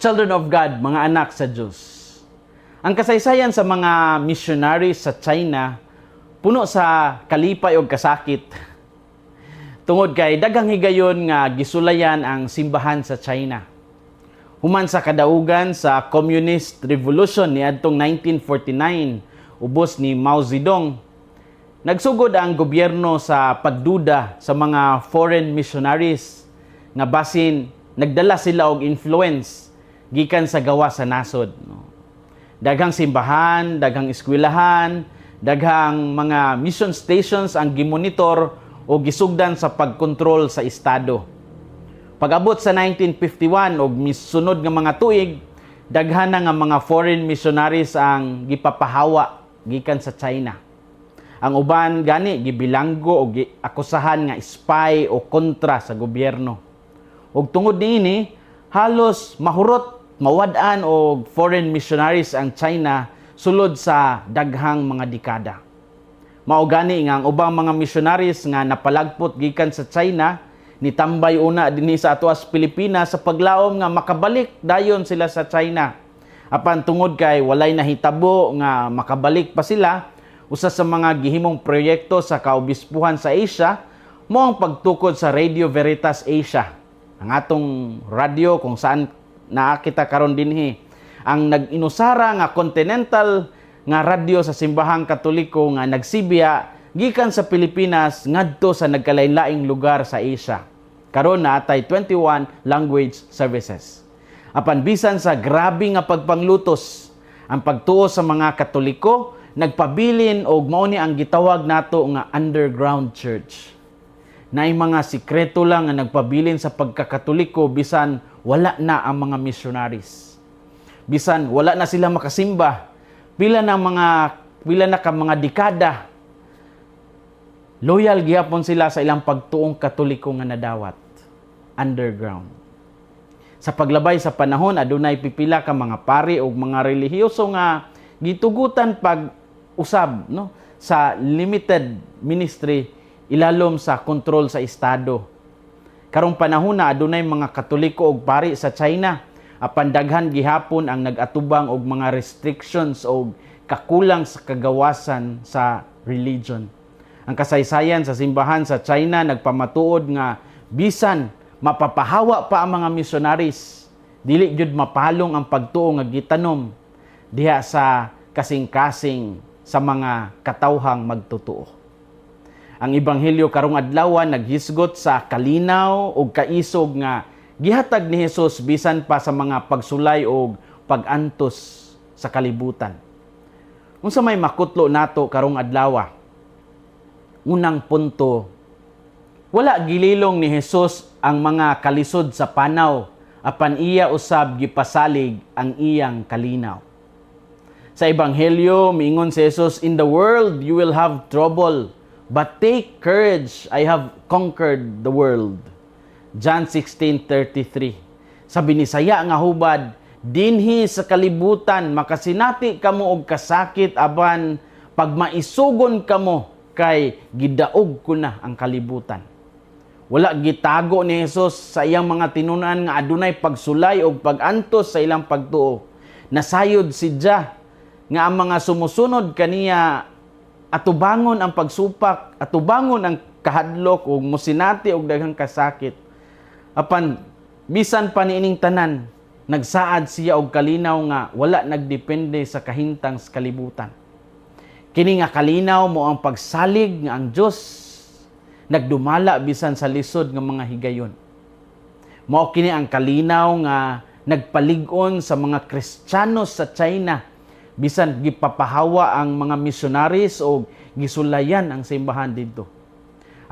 Children of God, mga anak sa Diyos. Ang kasaysayan sa mga missionaries sa China puno sa kalipay og kasakit. Tungod kay daghang higayon nga gisulayan ang simbahan sa China. Human sa kadaugan sa Communist Revolution niadtong 1949 ubos ni Mao Zedong, nagsugod ang gobyerno sa pagduda sa mga foreign missionaries nga basin nagdala sila og influence gikan sa gawas sa nasod, no? Daghang simbahan, daghang eskwelahan, daghang mga mission stations ang gimonitor o gisugdan sa pagkontrol sa estado. Pag-abot sa 1951 og misunod nga mga tuig, daghan na nga mga foreign missionaries ang gipapahawa gikan sa China. Ang uban gani gibilanggo o giakusahan nga spy o kontra sa gobyerno. Ug tungod niini, halos mahurot, mawad-an og foreign missionaries ang China sulod sa daghang mga dekada. Mao gani nga ang ubang mga missionaries nga napalagpot gikan sa China nitambay una dinhi sa atoas Pilipinas sa paglaom nga makabalik dayon sila sa China. Apan tungod kay walay nahitabo nga makabalik pa sila, usa sa mga gihimong proyekto sa kaobispuhan sa Asia mao ang pagtukod sa Radio Veritas Asia. Ang atong radyo kung saan naa kita karon dinhi, ang nag-inusara nga continental nga radyo sa Simbahang Katoliko nga nagsibya gikan sa Pilipinas ngadto sa nagkalain-laing lugar sa Asia. Karon naa tay 21 language services. Apan bisan sa grabe nga pagpanglutos, ang pagtuo sa mga Katoliko nagpabilin og mao ni ang gitawag nato nga underground church. Naay mga sikreto lang nga nagpabilin sa pagkakatoliko bisan wala na ang mga missionaries. Bisan wala na sila makasimba, pila na ka mga dekada, loyal gihapon sila sa ilang pagtuong Katoliko nga nadawat underground. Sa paglabay sa panahon, adunay pipila ka mga pari o mga relihiyoso nga gitugutan pag usab, no, sa limited ministry ilalom sa kontrol sa estado. Karong panahon na adunay mga Katoliko og pari sa China, apan daghan gihapon ang nag-atubang og mga restrictions og kakulang sa kagawasan sa religion. Ang kasaysayan sa simbahan sa China nagpamatuod nga bisan mapapahawa pa ang mga missionaries, dili gyud mapalong ang pagtuo nga gitanom diha sa kasing-kasing sa mga katawhang magtotoo. Ang ebanghelyo karong adlaw naghisgot sa kalinaw ug kaisog nga gihatag ni Hesus bisan pa sa mga pagsulay og pag-antos sa kalibutan. Unsa may makutlo nato karong adlaw? Unang punto, wala gililong ni Hesus ang mga kalisod sa panaw, apan iya usab gipasalig ang iyang kalinaw. Sa ebanghelyo, miingon si Jesus, "In the world you will have trouble, but take courage, I have conquered the world." John 16:33. Sa Binisaya nga hubad, dinhi sa kalibutan makasinati kamo og kasakit, apan pagmaisugon kamo kay gidaog ko na ang kalibutan. Wala gitago ni Jesus sa iyang mga tinunan nga adunay pagsulay o pag-antos sa ilang pagtuo. Nasayod siya nga ang mga sumusunod kaniya atubangon ang pagsupak, atubangon ang kahadlok ug mosinati og daghang kasakit. Apan bisan pa niining tanan, nagsaad siya og kalinaw nga wala nagdepende sa kahintang sa kalibutan. Kini nga kalinaw mao ang pagsalig nga ang Dios nagdumala bisan sa lisod nga mga higayon. Mao kini ang kalinaw nga nagpalig-on sa mga Kristiyano sa China bisan gipapahawa ang mga missionaries o gisulayan ang simbahan didto.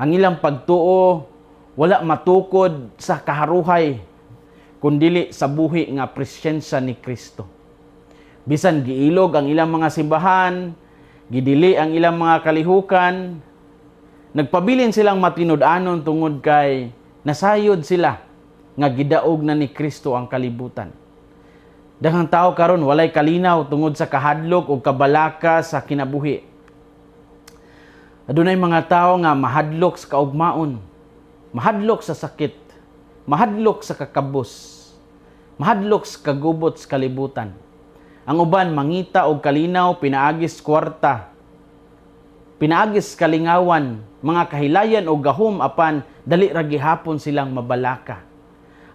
Ang ilang pagtuo wala matukod sa kaharuhay kundili sa buhi nga presensya ni Kristo. Bisan giilog ang ilang mga simbahan, gidili ang ilang mga kalihukan, nagpabilin silang matinud-anon tungod kay nasayod sila nga gidaog na ni Kristo ang kalibutan. Daghang tao karon walay kalinaw tungod sa kahadlok o kabalaka sa kinabuhi. Adunay mga tao nga mahadlok sa kaugmaon, mahadlok sa sakit, mahadlok sa kakabos. mahadlok sa kagubot sa kalibutan. Ang uban mangita og kalinaw pinaagis kwarta, pinaagis kalingawan, mga kahilayan o gahom, apan dali ra gihapon silang mabalaka.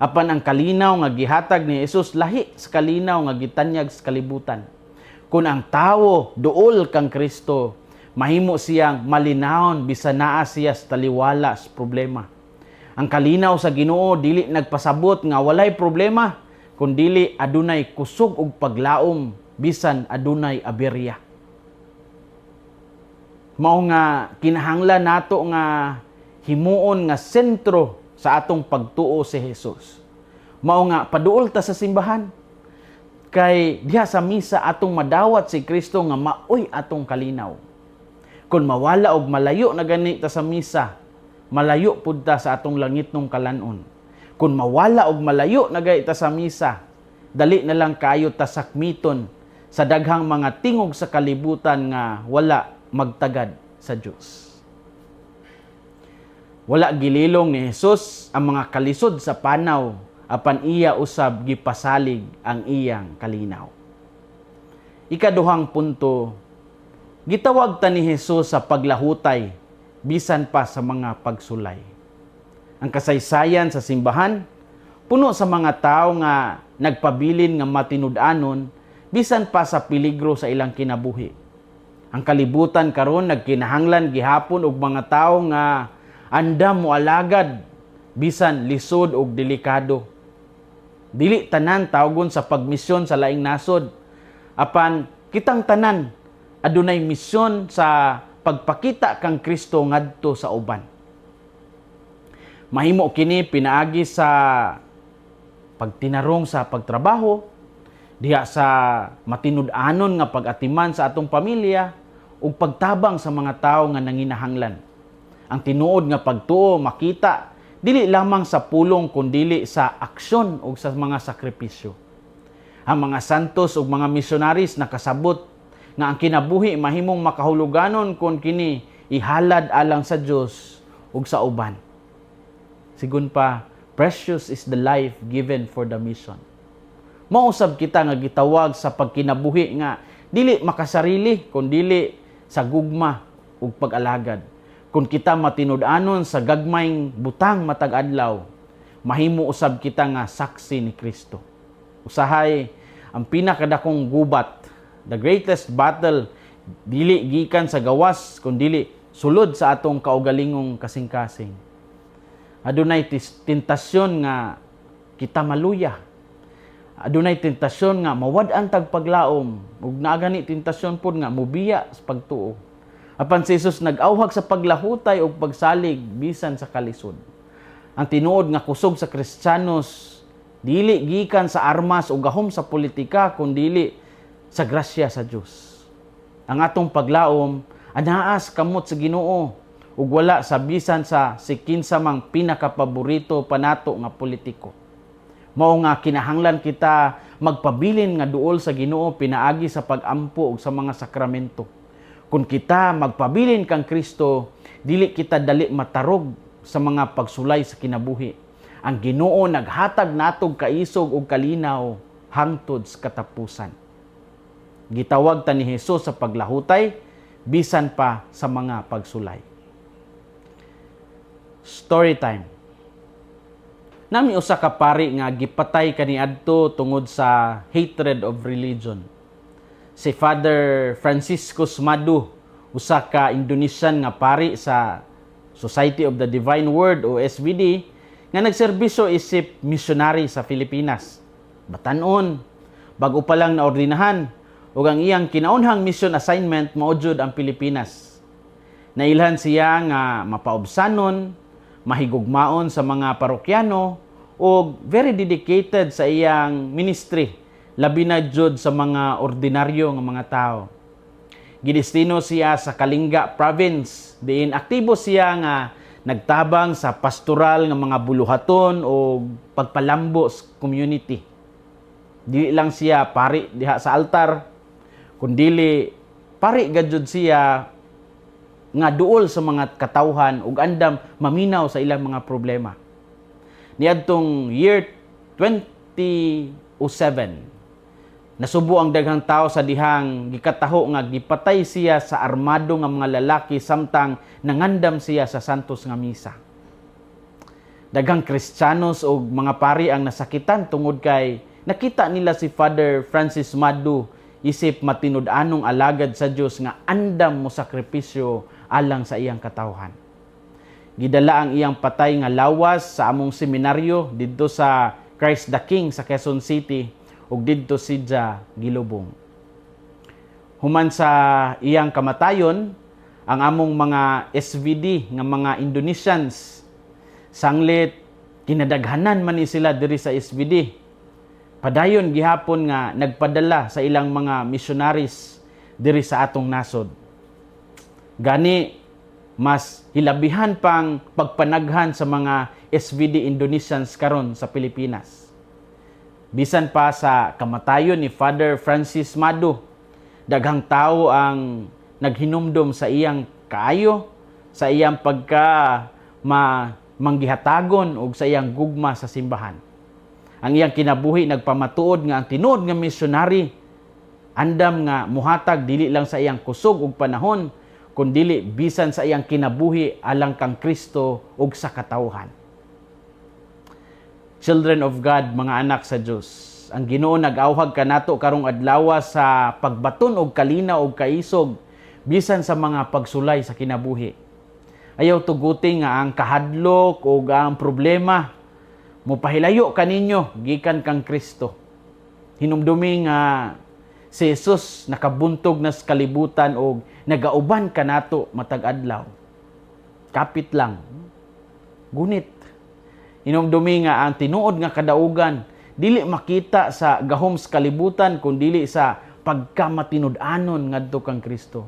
Apan ang kalinaw nga gihatag ni Jesus lahi sa kalinaw nga gitanyag sa kalibutan. Kung ang tawo duol kang Kristo, mahimo siyang malinawon bisan naa siya sa taliwala sa problema. Ang kalinaw sa Ginoo dili nagpasabot nga walay problema, kundili adunay kusog ug paglaom bisan adunay aberya. Mao nga kinahanglan nato nga himuon nga sentro sa atong pagtuo si Jesus. Mao nga paduol ta sa simbahan kay diha sa misa atong madawat si Kristo nga maoy atong kalinaw. Kung mawala og malayo na gani ta sa misa, malayo pud ta sa atong langitnong kalan-on. Kung mawala og malayo na gani ta sa misa, dali na lang kaayo ta sakmiton sa daghang mga tingog sa kalibutan nga wala magtagad sa Dios. Wala gililong ni Jesus ang mga kalisod sa panaw, apan iya usab gipasalig ang iyang kalinaw. Ikaduhang punto, gitawag ta ni Jesus sa paglahutay bisan pa sa mga pagsulay. Ang kasaysayan sa simbahan puno sa mga tao nga nagpabilin nga matinud-anon bisan pa sa peligro sa ilang kinabuhi. Ang kalibutan karon nagkinahanglan gihapon og mga tawo nga andam moalagad bisan lisod og delikado. Dili tanan tawgon sa pagmisyon sa laing nasod, apan kitang tanan adunay misyon sa pagpakita kang Kristo ngadto sa uban. Mahimo kini pinaagi sa pagtinarong sa pagtrabaho, diha sa matinud-anon nga pag-atiman sa atong pamilya ug pagtabang sa mga tawo nga nanginahanglan. Ang tinuod nga pagtuo makita dili lamang sa pulong kundili sa aksyon ug sa mga sakripisyo. Ang mga santos ug mga missionaries nakasabot nga ang kinabuhi mahimong makahuluganon kung kini ihalad alang sa Dios ug sa uban. Sigon pa, "Precious is the life given for the mission." Mausab kita nga gitawag sa pagkinabuhi nga dili makasarili kundili sa gugma ug pag-alagad. Kung kita matinud-anon sa gagmayng butang matag adlaw, mahimo usab kita nga saksi ni Kristo. Usahay, ang pinakadakong gubat, the greatest battle, dili gikan sa gawas kundili sulod sa atong kaugalingong kasing-kasing. Adunay tentasyon nga kita maluya. Adunay tentasyon nga mawad-an tag paglaom ug naa gani tentasyon pod nga mubiya sa pagtuo. Apan si Jesus nag-awhag sa paglahutay ug pagsalig bisan sa kalisod. Ang tinuod nga kusog sa Kristiyanos dili gikan sa armas o gahom sa politika, kundili sa grasya sa Dios. Ang atong paglaom anaa sa kamot sa Ginoo ug wala sa bisan sa si kinsa mang pinakapaborito pa nato nga politiko. Mao nga kinahanglan kita magpabilin nga duol sa Ginoo pinaagi sa pag-ampo ug sa mga sakramento. Kung kita magpabilin kang Kristo, dili kita dali matarog sa mga pagsulay sa kinabuhi. Ang Ginoo naghatag natog kaisog ug kalinaw hangtod sa katapusan. Gitawag ta ni Jesus sa paglahutay bisan pa sa mga pagsulay. Story time. Nami usa ka pari nga gipatay kaniadto tungod sa hatred of religion. Si Father Franciscus Madu, usa ka Indonesian nga pari sa Society of the Divine Word o SVD nga nagserbisyo isip missionary sa Pilipinas. Batanon, bago pa lang naordinahan ug ang iyang kinaunhang mission assignment mao jud ang Pilipinas. Nailhan siya nga mapaubsanon, mahigugmaon sa mga parokyano ug very dedicated sa iyang ministry, labi na jud sa mga ordinaryo nga mga tao. Gidestino siya sa Kalinga Province, diin aktibo siya nga nagtabang sa pastoral nga mga buluhaton o pagpalambo sa community. Dili lang siya pari diha sa altar, kundili pari gajud siya nga duol sa mga katawhan ug andam maminaw sa ilang mga problema. Niadtong year 20 2007. Nasubo ang daghang tao sa dihang gikataho nga gipatay siya sa armado nga mga lalaki samtang nangandam siya sa Santos nga misa. Daghang Kristiyanos og mga pari ang nasakitan tungod kay nakita nila si Father Francis Madu isip matinud-anong alagad sa Dios nga andam mo sakripisyo alang sa iyang katawhan. Gidala ang iyang patay nga lawas sa among seminaryo didto sa Christ the King sa Quezon City ug didto siya gilubong. Human sa iyang kamatayon, ang among mga SVD nga mga Indonesians, sanglit kinadaghanan man ni sila diri sa SVD, padayon gihapon nga nagpadala sa ilang mga missionaries diri sa atong nasod. Gani mas hilabihan pang pagpanaghan sa mga SVD Indonesians karon sa Pilipinas. Bisan pa sa kamatayon ni Father Francis Madu, daghang tao ang naghinumdom sa iyang kaayo, sa iyang pagka manggihatagon ug sa iyang gugma sa simbahan. Ang iyang kinabuhi nagpamatuod nga ang tinuod nga misyonary andam nga muhatag dili lang sa iyang kusog ug panahon, kundili bisan sa iyang kinabuhi alang kang Kristo ug sa katawhan. Children of God, mga anak sa Dios, ang Ginoo nag-awhag kanato karong adlaw sa pagbaton og kalinaw og kaisog bisan sa mga pagsulay sa kinabuhi. Ayaw tuguti nga ang kahadlok o ang problema mopahilayo kaninyo gikan kang Kristo. Hinumdumi nga si Jesus nakabuntog na sa kalibutan og nagauban kanato matag adlaw. Kapit lang. Gunit. Hinumdumi nga ang tinuod nga kadaugan dili makita sa gahom sa kalibutan kun dili sa pagkamatinud-anon ngadto kang Kristo.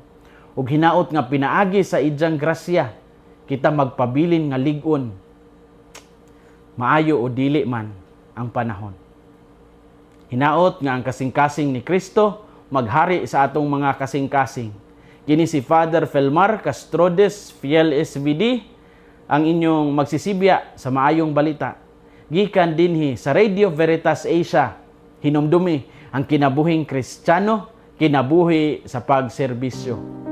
Ug hinaot nga pinaagi sa iyang grasya kita magpabilin nga lig-on, maayo o dili man ang panahon. Hinaot nga ang kasing-kasing ni Kristo maghari sa atong mga kasing-kasing. Kini si Father Felmar Castrodes, Fiel SVD, ang inyong magsisibya sa maayong balita. Gikan dinhi sa Radio Veritas Asia, hinumdumi ang kinabuhing Kristiyano, kinabuhi sa pagserbisyo.